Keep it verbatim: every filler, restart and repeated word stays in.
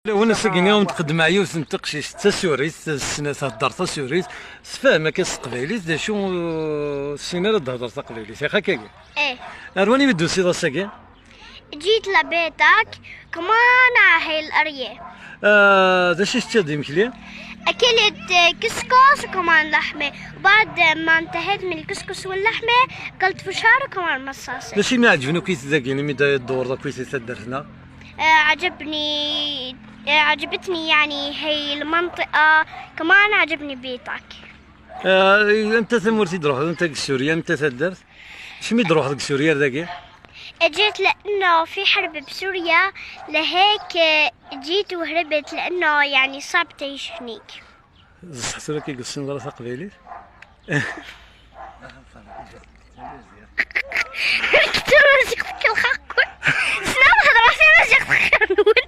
Lawan ass-agi-nni, awen-d-qeddmeɣ yiwet n teqcict d tasurit, tessen ad thedder tasurit, tfehhem akka s teqbaylit, d acu, ur tessin ara ad d-tehder taqbaylit, yak akkagi? Eh. Ar wanwa i d-tusiḍ ass-agi? جيت لبيتك، كمان هاي القرية. آه، d acu i teččiḍ d imekli? أكلت كسكس وكمان لحمة، وبعد ما انتهيت من الكسكس واللحمة أكلت فشار وكمان مصاصة. D acu i m-iɛeǧben akk i tdagin imi d-tdewreḍ akk i taddart-nneɣ? آه، عجبني، آه، عجبتني يعني هي المنطقة، كمان عجبني بيتك. آه، anta tamurt i d-truḥeḍ, anta deg Surya, anta taddart? Acimi d-truḥeḍ deg Surya ar dagi? جيت لأنه في حرب بسوريا، لهيك جيت وهربت لأنه يعني صعب تعيش هنيك. D ṣṣeḥ tura akka i tessineḍ ara taqbaylit? كتر مزيغتك الخاقون. سلام هضرة في مزيغتك خير نون.